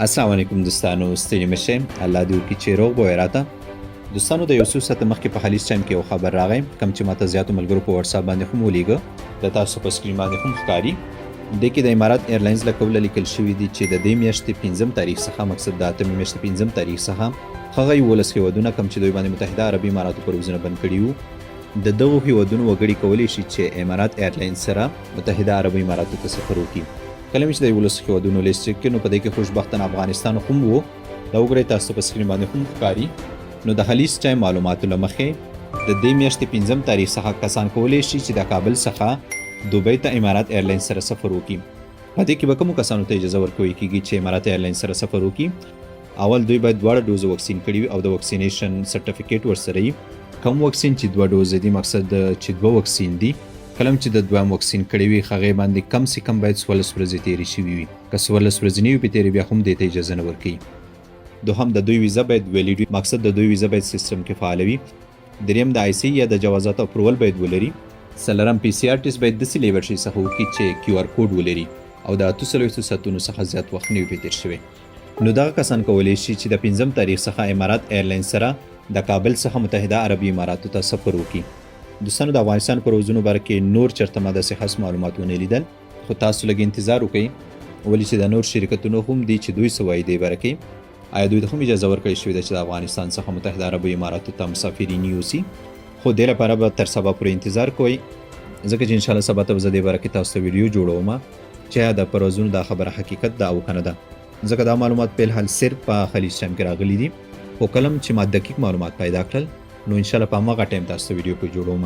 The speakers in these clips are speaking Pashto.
السلام علیکم دوستانو، ستړي مشه، الله دې وکړي چې روغ به راته. دوستانو، د یو څو ساعته مخکې په خلیج ټایم کې یو خبر راغی، کوم چې ماته زیاتو ملګرو په واتساپ باندې هم ولیږه. د تاسو په سکرین باندې هم ښکاري. دې کې د امارات ایرلاینز له قوله لیکل شوي دي چې د دې میاشتې پنځم تاریخ څخه، مقصد د اتمې میاشتې پنځم تاریخ څخه، هغه 11 هیوادونه کوم چې دوی باندې متحده عربي اماراتو پروازونه بند کړي وو، د دغو هیوادونو وګړي کولی شي چې امارات ایرلاینز سره متحده عربي اماراتو ته سفر وکړي. کله مې چې د 11 هیوادونو لیست چک کړ، نو په دې کې خوشبختانه افغانستان هم وو. دا وګورئ، تاسو په سکرین باندې هم ښکاري. نو د خلیج ټایم معلوماتو له مخې د دې میاشتې پنځم تاریخ څخه کسان کولی شي چې د کابل څخه دوبۍ ته امارات ایرلاین سره سفر وکړي. په دې کې به کومو کسانو ته اجازه ورکول کیږي چې امارات ایرلاین سره سفر وکړي؟ اول، دوی باید دواړه ډوز واکسین کړي وي او د واکسینیشن سرټیفیکیټ ورسره وي. کوم واکسین چې دوه ډوز دي، مقصد چې دوه واکسین دي، کله چې د دویم واکسین کړی وي، هغې باندې کم سي کم باید 14 ورځې تېرې شوي وي. که 14 ورځې نه وي پرې تېرې، بیا هم دې ته اجازه نه ورکوي. دوهم، د دوی ویزه باید valid وي، مقصد د دوی ویزه باید سیستم کې فعاله وي. دریم، د آی سی یا د جوازات approval باید ولري. څلورم، PCR ټیسټ باید داسې لیبارټري څخه وکړي چې QR کوډ ولري او د 48 ساعتونو څخه زیات وخت نه وي پرې تېر شوی. نو دغه کسان کولی شي چې د پنځم تاریخ څخه امارات ایرلاین سره د کابل څخه متحده عربي اماراتو ته سفر وکړي. دوستانو، د افغانستان پروازونو باره کې نور چرته ما داسې خاص معلومات ونه لیدل، خو تاسو لږ انتظار وکړئ، ولې چې د نور شرکتونو هم دي چې دوی څه وایي دې باره کې. آیا دوی ته هم اجازه ورکړل شوې ده چې د افغانستان څخه متحده عربي اماراتو ته مسافرین یوسي؟ خو دې لپاره به تر سبا پورې انتظار کوئ، ځکه چې انشاءالله سبا ته به زه دې باره کې تاسو ته ویډیو جوړوم چې آیا د پروازونو دا خبره حقیقت ده او که نه ده، ځکه دا معلومات په الحال صرف په خلیج ټایم کې راغلي دي. خو کله چې ما دقیق معلومات پیدا کړل، نو انشاءالله په هماغه ټایم تاسو ته ویډیو په جوړوم.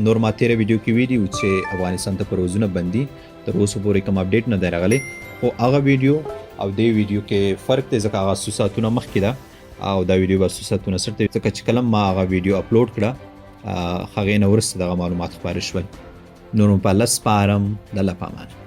نور ما تیره ویډیو کې ویلي وو چې افغانستان ته پروازونه بند دي، تر اوسه پورې کوم اپډیټ نه دی راغلی، خو هغه ویډیو او دې ویډیو کې فرق دی، ځکه هغه څو ساعتونه مخکې ده او دا ویډیو به څو ساعتونه سرته، ځکه چې کله ما هغه ویډیو اپلوډ کړه، هغې نه وروسته دغه معلومات خپاره شول. نور مو په الله سپارم، د الله په امان.